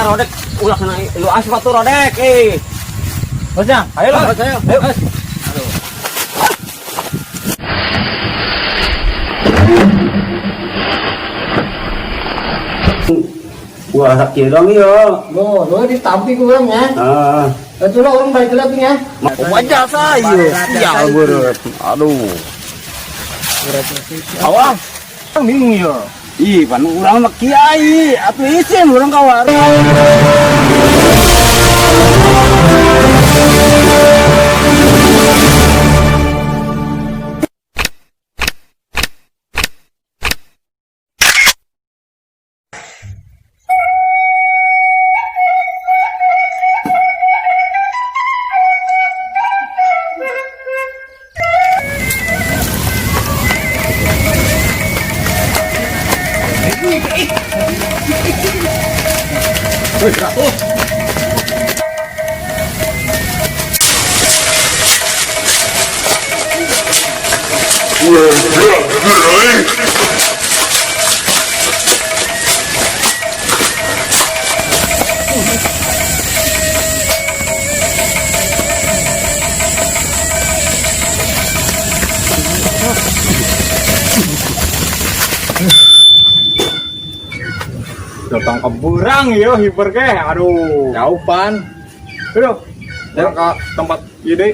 Rodek ulah kena lu asup atuh Rodek eh. Bosnya, ayo lah. Ayo. Ayo. Aduh. Wah, sakit dong yo. Loh, lo ditampi ku urang ya. Ah, Itu lah orang balik lagi ya. wajah saya. Sial beureut. Aduh. Awas. Bingung ya. Ih, pan urang mah kiai, atuh isin urang ka warung. Datang ke burang yo hiper ke. Aduh. Jauh pan. Aduh. Urang ke tempat ide.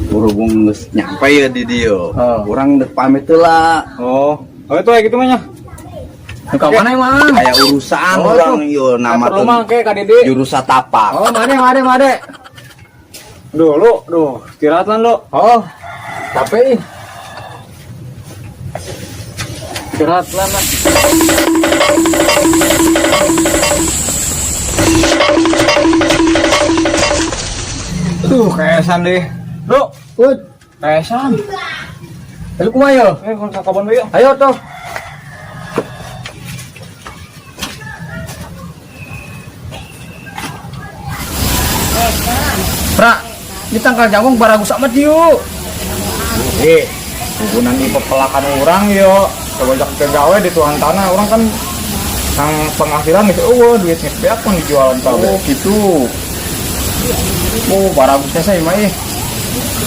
Berhubung geus nyampe ya di dieu. Oh. Urang dek pamit heula. Oh. Oh itu kayak gitu mah nya. Ka mana emang? Aya urusan Oh, urang ieu nama Perlu mah teh ke Kak Dede. jurusan tapak. Oh, made made made. Duh, lu, duh, istirahat lan lu. Oh. Capek ih. Istirahat lah man. Tuh, keesan deh. Lu, Ud, keesan. ayo kumaha yo? Eh, kon ka kebon we yuk. Ayo tuh. Pra, ini tangkal jangkung baragus amat yuk. Eh, hubungan di pepelakan orang yo. Semenjak ke gawe di tuan tanah orang kan yang penghasilan gitu, oh duit geus beak pun dijualan kabeh. Oh gitu. Oh, baragusnya saya mah ih.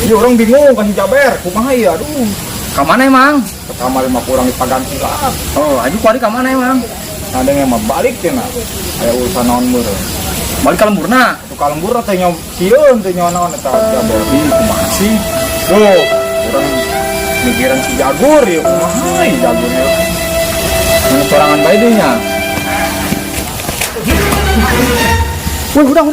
Iya orang bingung kasih jaber, kumaha ya, aduh. Ka mana emang? Ke kamar lima kurang dipaganti lah. Oh, aja kuari ka mana emang? Ada yang mah balik cenah. Aya urusan naon meureun. Balik ka lemburna. Tuh ka lembur teh nyaw sieun teh nyaw naon eta jaber. Ih, kumaha sih? Duh, urang mikiran si Jagur ya kumaha ya Jagur ya. Mana sorangan bae deui nya. Woi, urang.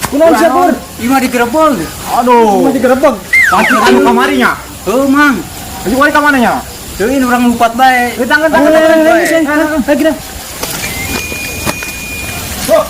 Kunaon sia, Pur? Ima digerebek. Aduh, digerebek. pasti anu kamarinya. Heuh, Mang. Ayo wali ka mana nya? Teuing urang lupat bae. Eh, tangan tangan tangan. Lagi dah. Oh.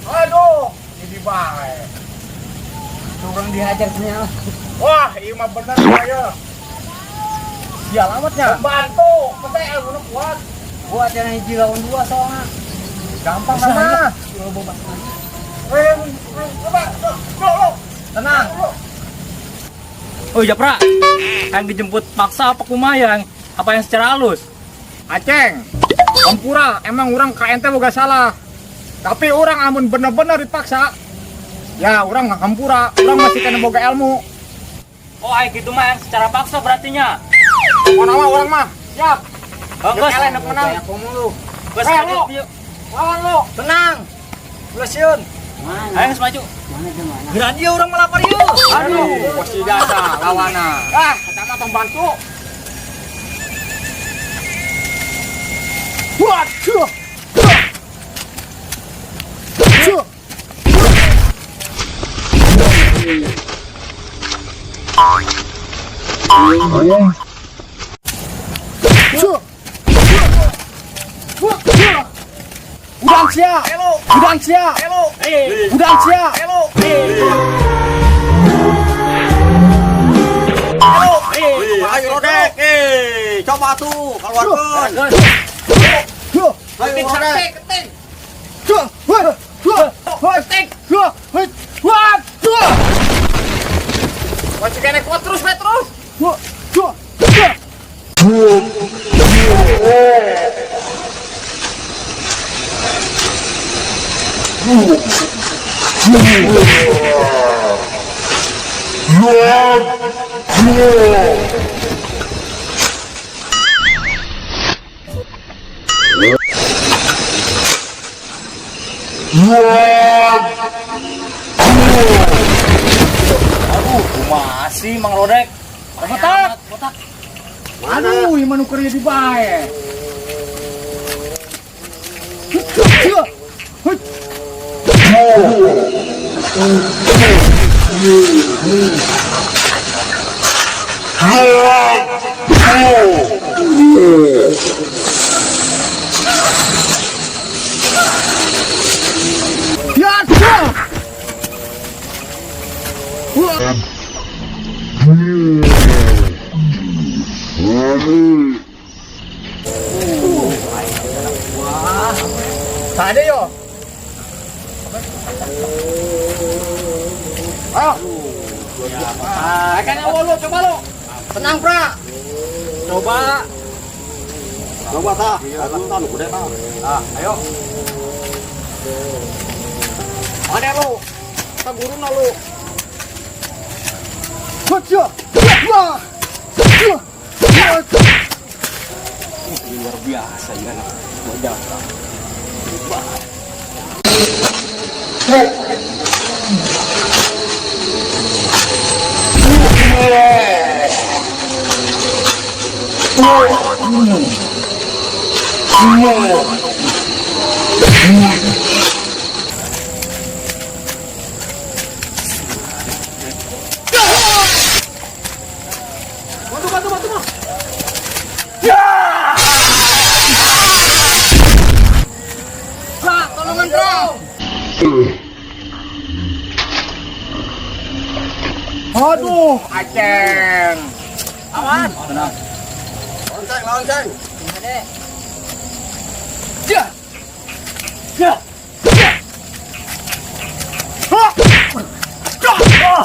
Aduh, ini bae. Urang dihajar nya. Wah, ini mah bener ya. Sial amatnya. Bantu, pete ilmu kuat. Buat yang hiji lawan dua soalnya. Gampang kan mah. Eh, coba, lo, lo. Tenang. Oh Japra, yang dijemput paksa apa kumaha yang apa yang secara halus? Aceng, Ampura, emang orang KNT boga salah. Tapi orang amun bener-bener dipaksa, ya orang nggak hampura, orang masih kena boga ilmu. Oh, ay gitu mah yang secara paksa berartinya. Pokoknya mah orang mah, siap. Oh, Geus eleh nek menang. Geus, Eh, lu. yuk. Lawan lu. Tenang. Ulah sieun. Ayo geus maju. Geran ieu urang melapar yuk. Aduh, pasti jasa lawana. Ah, kata mah pembantu. Wah, cuh. Cuh. Cuh. Udang sia. Udang sia. Udang sia. Ayo Rodek, coba tuh keluarkan. Cuh. Ayo Rodek. Cuh. Wah. Cuh. Wah. Cuh. Wah. Cuh. Masih kene kuat terus, be terus. Cuh. Cuh. Cuh. Masih Mang Rodek. Botak, botak. Aduh, ieu mah nu keur di bae. Cuh. Cuh. Ya, cuh. Wah. Tadi yo. Ayo. Ah, kan awal lu coba lu. Tenang, Pra. Coba. Coba tah, aku tah nu gede tah. Ah, ayo. Mana lu? Tah guruna lu. Cuh. Wah. Cuh. Luar biasa ya anak buah Japra. Bantu, bantu, bantu, Bang. Pra, tolongan, Pra. Aduh, Aceng. Aman. Lawan ceng, lawan ceng. Ya. Ya. Ya. Ah. Ah.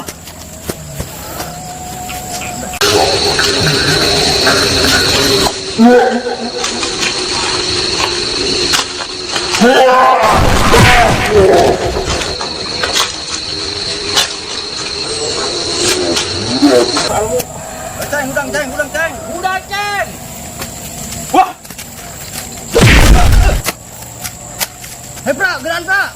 Ceng, udang ceng, udang ceng. Udah, Ceng. Wah. Hei, Pra, geran, Pra.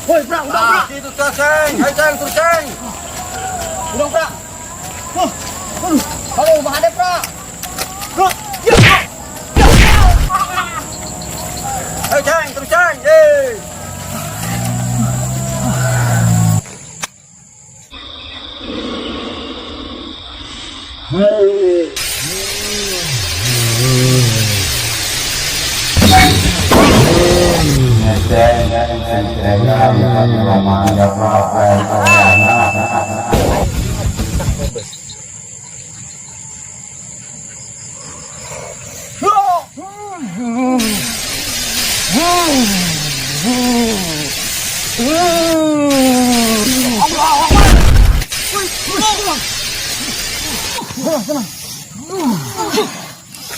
Woi, Pra, udah, Pra. Ah, gitu tah ceng. Ayo ceng, terus ceng. Udah, Pra. Huh. Aduh, halo, Bang Ade, Pra. Pra. Ya. Ya. Ayo ceng, terus ceng. Eh.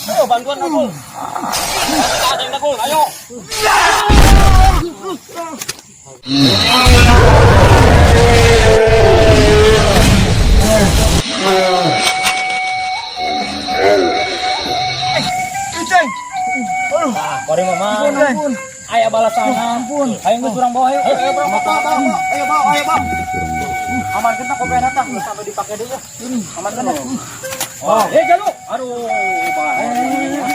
Ayo bantuan aku. Ada yang aku, ayo. Ceng. Ah, kori mama. Ampun, ampun. Aya balasan. Ampun. Ayo geus urang bawa ayo. Ayo bawa bawa bawa. Ayo bawa, ayo bawa. Amankeun tah kopena tah, geus sampai dipake deui. Amankeun tah. Oh, eh jalu. Aduh, bahaya.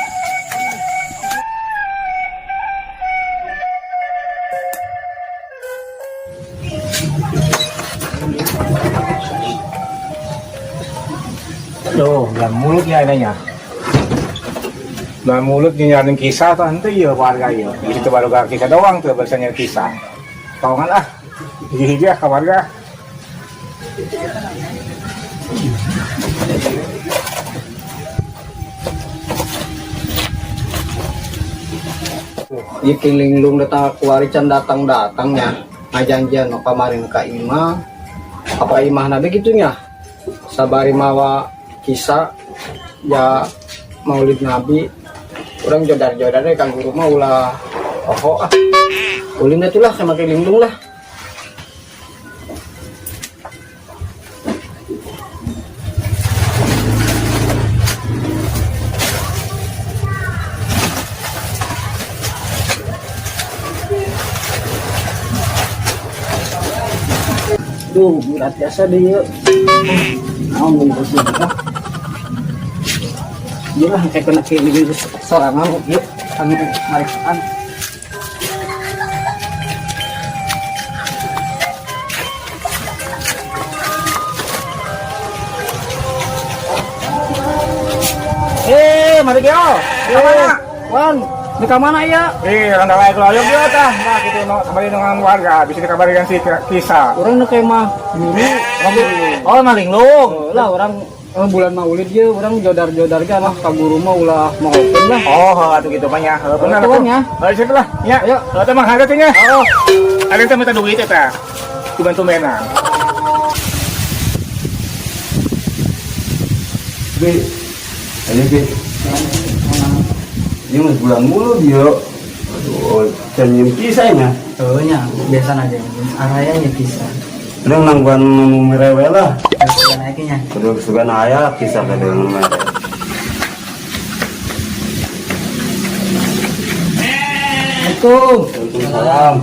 Tuh, belah mulutnya inanya. Belah mulut nyarin kisah tuh henteu ieu warga ieu. Di situ baru gak kisah doang tuh barusan kisah. Tolongan ah. Hiji-hiji ah ka warga. Ieu Ki Linglung datang kuari can datang-datangnya. Ngajanjian no kamarin ka imah. Apa imah nabi gitunya? Sabari mawa kisah ya Maulid Nabi. Urang jodar-jodar deh kang guru mah ulah oh ah. Ulin atuh lah sama Ki Linglung lah. Duh, berat biasa deh yuk. Naon bungkus ah. Iya lah, kayak kena kayak gini sorangan yuk. Kami mariksaan. Eh, mari geo. Eh, Wan, di mana ya? Eh, randa lain kalau ayo geo tah. Nah, gitu no, kembali dengan warga, bisa dikabari si kisah. Orang nu kayak mah guru. Oh, maling lung. Oh, lah orang bulan Maulid ye orang jodar-jodar ge lah ka guru mah ulah maokeun lah. Oh, atuh gitu mah nya. Heuh, bener Tuh, atuh. nya. Heuh, situ lah. Nya. Ayo. Heuh, teh mah harga teh nya. Oh, Ada yang minta duit eta. Dibantu menang. Bi, ayo Bi. Ini mas bulan mulu dia. Aduh, can nyium kisahnya. oh nya biasa aja araya nya bisa. Udah nangguan merewe lah. Biasa naiknya. Kudu sugan aya kisah kadang mere. Assalamualaikum. Waalaikumsalam.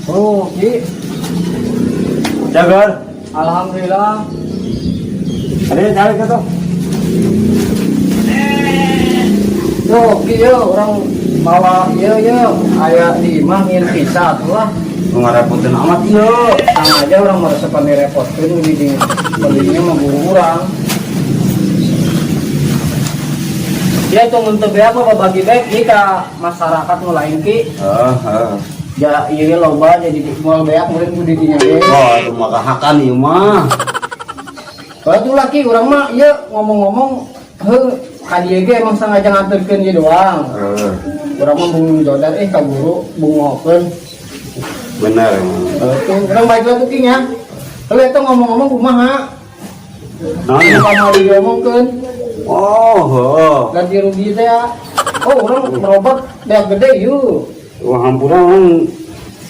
Oh, Ki. Jagar, Alhamdulillah. ada yang cari ke tuh? Tuh, Ki yo orang mawa ieu yo aya di imah ngin pisah tuh lah. Lu ngarepotin amat iyo. Sama aja orang merasa pandai repotkeun di dinya. Kondisinya mah guru urang. Ya itu mun teu beak mah babagi baik ieu ka masyarakat nu lain Ki. Heeh, heeh. Ya ieu loba jadi moal beak meureun ku di dinya ge. Oh, itu mah kahakan ieu mah. Batu laki urang mah ieu ngomong-ngomong heuh ka dieu ge emang sengaja nganterkeun ieu doang. Heeh. Urang mah bung jodar ka guru bungokeun. Bener emang. Tuh, urang baik lah tuh Ki nya. Heuh eta ngomong-ngomong kumaha? Naon? Kumaha diomongkeun? Oh, heuh. Ganti rugi teh ya. Oh, urang berobat beak gede yuk. Wah, hampura orang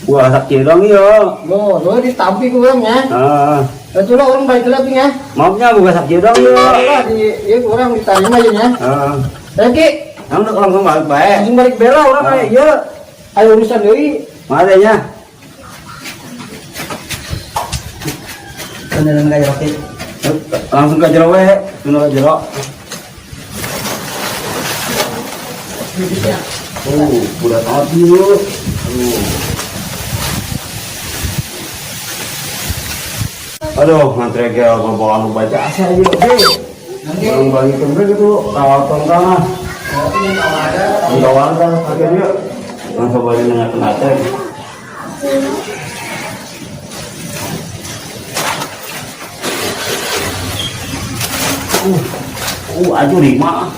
gua sakit dong iyo. Loh, loh ditampi ku urang nya. Heeh. Itulah orang baik lah tuh nya. Maafnya gua sakit dong iyo. Lah di ieu urang diterima aja nya. Heeh. Eh Ki, Yang udah langsung balik bae. langsung balik bela urang Ah. aya ieu. Ayo urusan deui. Mana nya? Beneran ka jero Ki. Langsung ke jero we, tunu ke jero. Oh, udah tahu yuk. Aduh. Aduh, ngantri ke bawa anu baca asa ieu oke. Bang bagi kembre gitu, kawal tongkang ah. Tongkawan kan pakai dia. Langsung balik nanya ke nate. Aduh lima.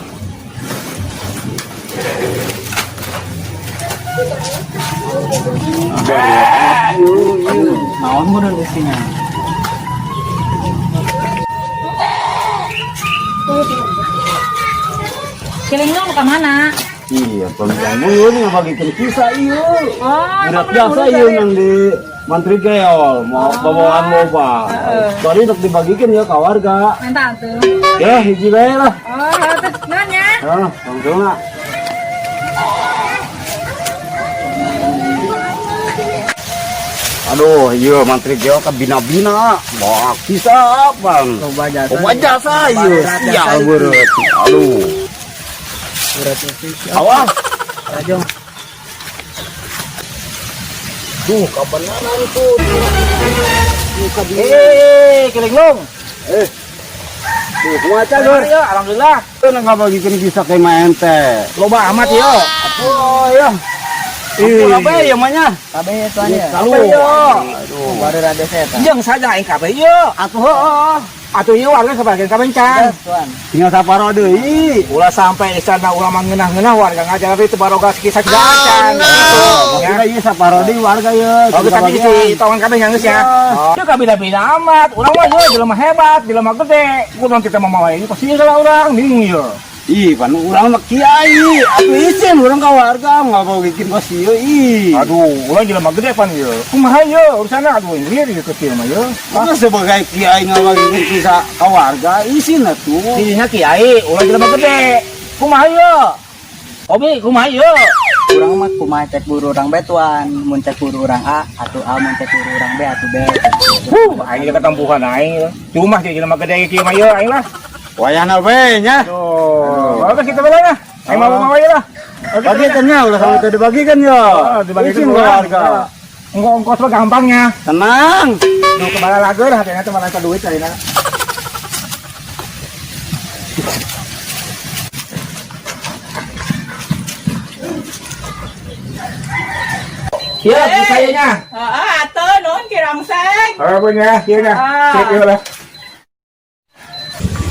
Naon meureun isinya? Ki Linglung ke mana? Iya, pemikiranmu yuk nih bagikan kisah iya. Oh, Berat emang biasa menurut iya dari- nang di Mantri Geol, mau bawaan loba. Baru untuk dibagikan ya ke warga. Minta tuh. Ya, hiji bae lah. Oh, terus nanya. Ah, langsung lah. Aduh, iya mantri geo ka bina-bina. Bawa kisah bang. Loba jasa. Loba jasa ieu. Berat jasa Sial itu. beureut. Aduh. Beratnya sih. Awas. Aja. Duh, kabenaran tuh. Eh, Kilinglung. Eh. Tuh, kumaha cagur? Ya, alhamdulillah. Tuh ngabagikeun kisah ke mah ente. Loba amat yo. Oh, iya. Ampun apa ya mah nya? Kabeh tuan ya. Kalau yo. Aduh. Baru rada setan. Jeung saja aing kabeh yo. Atuh heuh. Atuh ieu warga sebagian kabencan. Tuan. Tinggal saparo deui. Ulah sampai istana ulah mangeunah-ngeunah warga ngajar tapi teu baroga kisah acan. Oh, Ya. kira ieu saparo deui warga ye. Oh, tapi isi tongan kabeh nya geus ya. Itu kabina-bina amat. Urang mah ye jelema hebat, jelema gede. Kunaon kita mah mawa ini pasti salah urang bingung ye. Ih, pan urang mah kiai. Atuh isin urang ka warga ngabagikeun kos ieu ih. Aduh, urang jelema gede pan ye. Kumaha ye urusanna aduh ini ieu kecil mah ye. Masa sebagai kiai ngabagikeun kisah ka warga isin atuh. Dirinya kiai, urang jelema gede. Kumaha ye? Obi, kumaha ye? Urang mah kumaha cek guru urang B tuan, mun cek guru urang A atuh A, mun cek guru urang B atuh B. Huh, aing ge ketempuhan aing. Cuma jadi jelema gede kieu mah ye aing lah. Wayahna we nya. Aduh, bagus kita bela lah. Aing mau mau aja lah. Oke, Bagikan nya ulah sampai teu dibagikan ya. Oh, dibagikan Isin ka warga. Engko ongkos mah gampangnya. Tenang. Duh, kebala lager hatena teh malah duit ayeuna. Ya, kisahnya. Heeh, atuh nuhun Ki Rongseng. Oh, punya, iya dah. Ah. Sip, iya lah.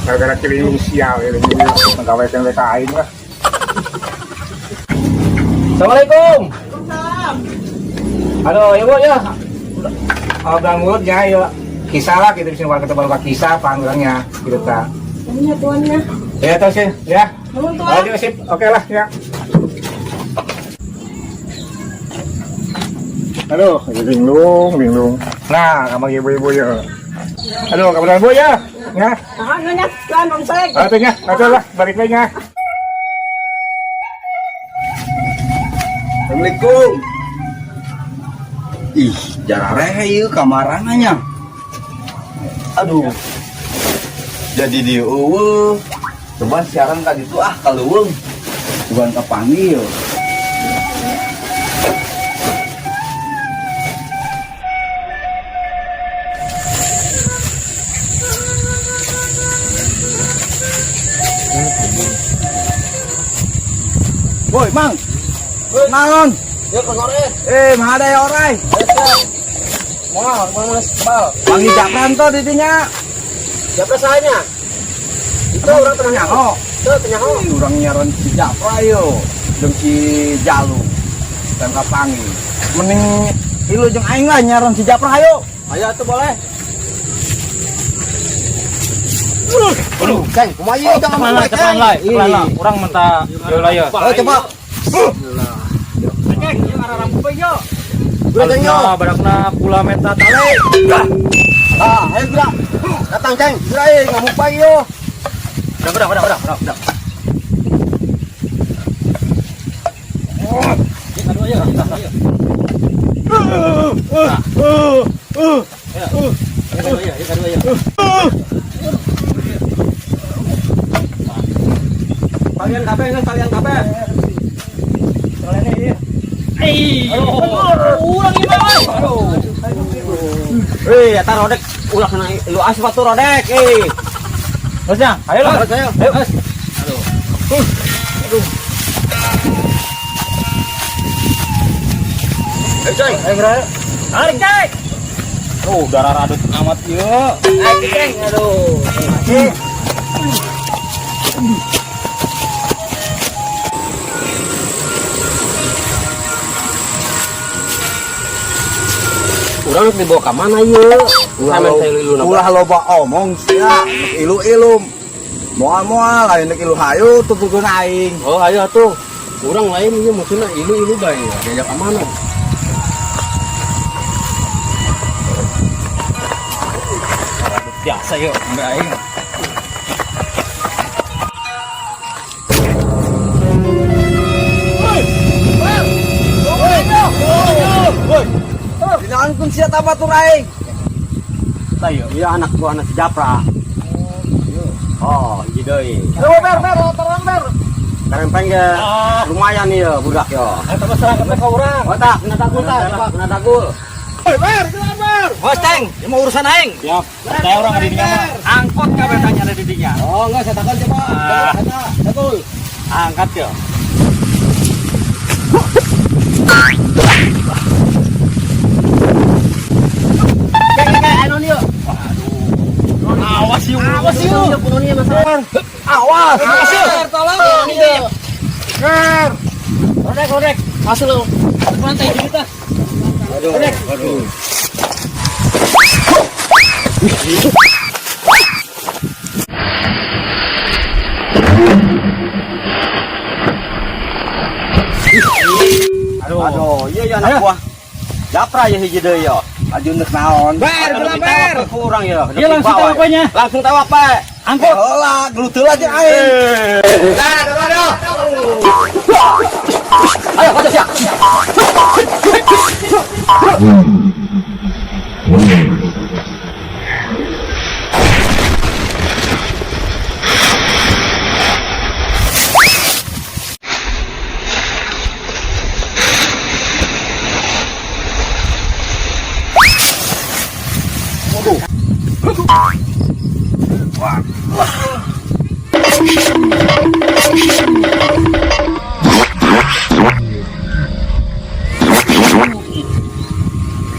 Gara-gara keliling sial ya, ini menggawekeun we ka aing lah. Assalamualaikum. Waalaikumsalam. Halo, ya Bu ya. Obrolan mulutnya ya. Kisah lah kita bisa warga tebal kisah panggilannya gitu ta. Ini tuannya. Ya terus sih, ya. Nuhun tuan. Oke, sip. Oke lah, ya. Aduh, linglung, linglung. Nah, kamu ibu-ibu ya. Aduh, kamu bu ya. Ya. Heeh, nuhun ya, tuan Rongseng. Atuh nya, atuh lah, balik lagi nya. Assalamualaikum. Ih, jararehe ieu kamarana nya. Aduh. Jadi di eueuh. Coba siaran ka ditu ah ka leuweung. Bukan kapanggil. Woi, Mang. Naon? Eh, mah ada ya orai. Moal, moal kebal. Panggil Japran tuh didinya. Siapa sahanya? Itu orang tengah nyaho. Itu tengah nyaho. Ih, urang nyaran si Japra yo. Jeung si Jalu. Dan kapangi. Mending ilu jeung aing lah nyaran si Japra ayo. Ayo atuh boleh. Aduh, Kang, kumaha ieu jangan Pelan lah, cepetan lah, pelan lah. Urang minta yo lah ya. Oh, coba. Udah, Ceng, yo. Barakna, barakna kula meta tale. Ah, ayo gerak. Datang, Ceng. Gerak eh, ngamuk bae yo. Udah, udah, udah, udah, udah. Kalian kabeh geus kalian kabeh. Urang ieu mah. Aduh. Weh, eta rodek ulah kena lu as sepatu rodek, eh. Terusnya, ayo lah. Ayo. Ayo. Ayo, Ceng. Ayo, gerak. Tarik, Cek. Oh, darah radut amat ieu. Ayo Ceng, aduh. Urang dibawa ka mana ieu? Ulah loba omong sia, nek ilu-ilu. Moal-moal lain nek ilu hayu tutukeun aing. Oh, ayo atuh. Urang lain ieu maksudna ilu-ilu bae. Diajak ka mana? Biasa yuk, sampai aing. Dinaankeun sia batur aing. Tayo, iya anak buah si Japra. Oh, hiji deui. Ber ber terang ber. Karempeng ge lumayan ieu budak yo. Eta mah serang ka urang. Oh tak, kena dagul tak, coba kena dagul. Ber, gelar ber. Bos Teng, ieu mah urusan aing. Siap. Percaya urang di dinya mah. Angkot kabeh tanya ada di dinya. Oh, enggak saya takon coba. Ah. Dagul. Angkat yo. Awas yuk, awas yuk. Awas. Awas yuk. Tolong. Ber. Rodek, rodek. Masuk lo. Lantai kita. Aduh, aduh. Aduh. Aduh, iya ya anak buah. Japra ya hiji deui yo. Aju nek naon? Ber, gelar ber. Kurang ya. Iya langsung tewak we nya. Langsung tewak, Pak. Angkot. Heula, gelut heula jeung aing. Ayo, kocok siap.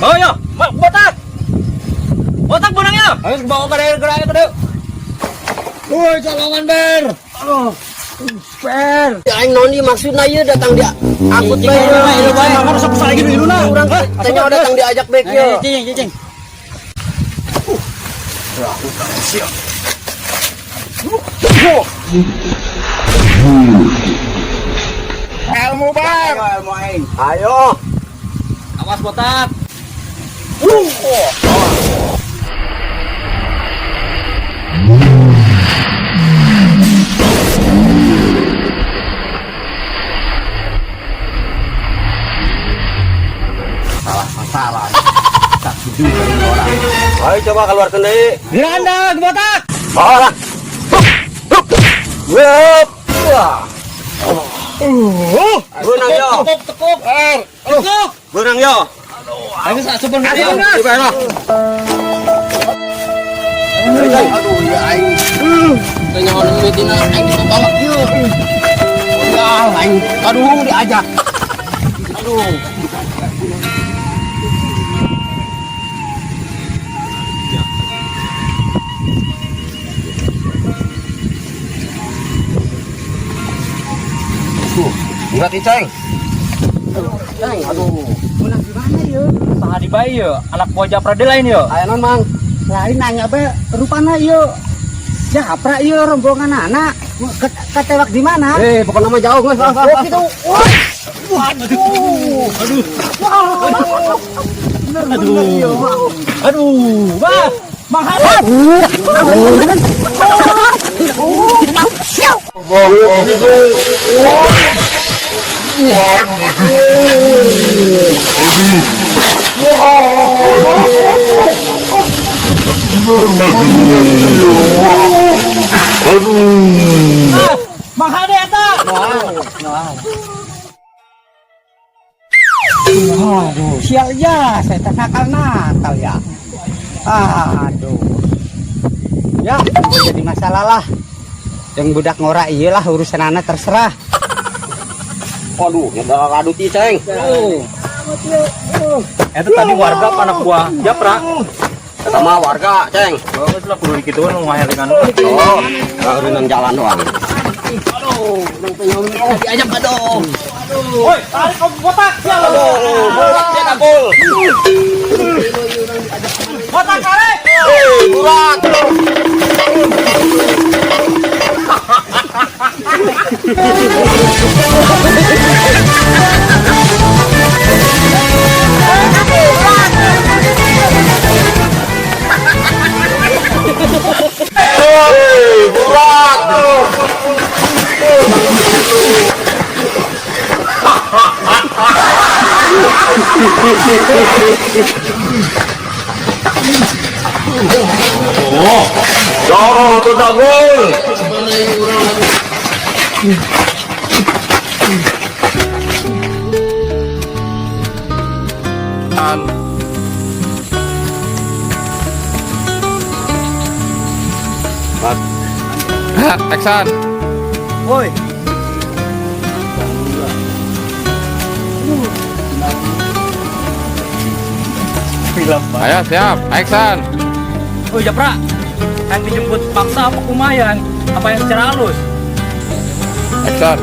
Oh yo, botak. Botak benangnya. Ayo bawa ke daerah ke daerah. Woi, colongan ber. Ber. Aing naon ieu maksudna ieu datang dia angkut bae. Ieu bae, harus aku salah gitu iluna. Urang tanya datang diajak bae ieu. Cing, cing, cing. Ilmu ber. Ilmu aing. Ayo. Awas botak. Salah sasaran. Tak juga ini orang. Ayo coba keluarkan deui. Gerandag botak. Bawa lah. Wup. Wah. Benang yo. Tekuk, tekuk. Tekuk. Benang yo. Ayo asupan Ayo, coba lah. Aduh, ya aing. Tanya orang ini tina aing ditolak ieu. Ya, aing aduh diajak. Aduh. Enggak Ceng. Ceng, aduh. Menang di mana ya? Saha di bae ye, anak buah Japra deui lain ye. Aya naon, Mang? Lain nanya be, rupana ieu. Japra ieu rombongan anak. Ketewak di mana? Eh, pokoknya mah jauh geus. Oh, gitu. Wah. Waduh. Aduh. Wah. Bener-bener ieu. Aduh, bah. Mahal. Mahal deh eta. Aduh, sial ya, saya tak nakal-nakal ya. Aduh. Ya, jadi masalah lah. Yang budak ngorak iyalah urusan anak terserah. Waduh, nyedak kadut ieu, Ceng. Eta tadi warga apa anak buah Japra. Eta mah warga, Ceng. Bagus lah kudu dikituan nu ngahelingan. Oh, ngahurunan jalan doang. Aduh, diajak aduh. Woi, tarik kau botak sial. Aduh, botak dia kabul. Botak tarik. Hei, burak. Hei, burak. Doro tuh dagul. Action. Woi. Ayo siap, action. Woi Japra, yang dijemput paksa apa kumayan? Apa yang secara halus? Action.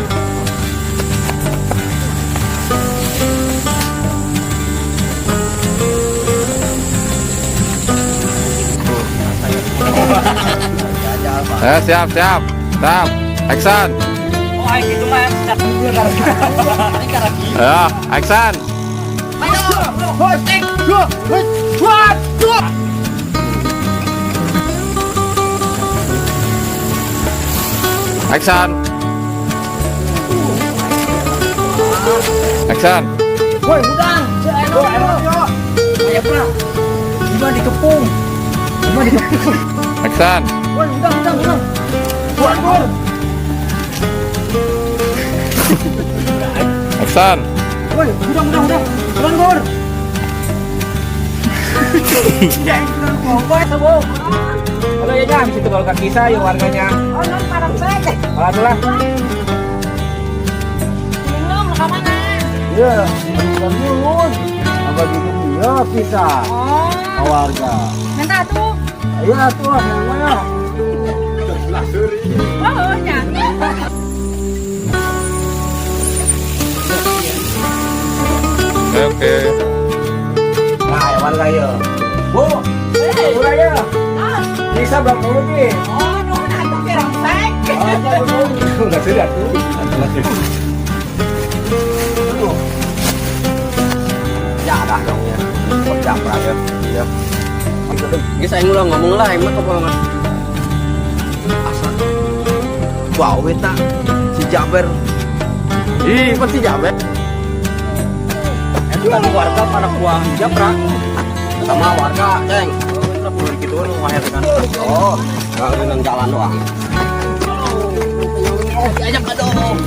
Ayo siap, siap. Siap. Action. Oh, ayo gitu mah Ayo, action. Action. Action. Woi, udang. Ayo, Pra. Gimana dikepung? Gimana dikepung? Action. Woi, udang, udang, udang. Buat, buat. Action. Woi, udang, udang, udang. Udang, Gor. Kalau ya jam situ kalau kaki saya warganya. Oh, non parang saya. Kalau lah. Minum ke mana? Iya, nuhun. Apa gitu ya bisa Oh, warga. minta tuh. Iya tuh, yang mana? Oh, ya. Oke. Nah, ya warga ya. Bu, udah ya. Bisa berapa puluh nih? Oh, nuhun atuh pirang sek. Enggak sudah tuh. Ya dah dong ya. Kok Japra ya. Iya. Geus aing ulah ngomong lah aing mah kepolongan. Asa. Wow eta si Jaber. Ih, pasti Jaber. Itu kan warga pada buah Japra. Sama warga, Ceng. Gitu kan. Oh, nggak jalan doang. Oh, diajak aduh.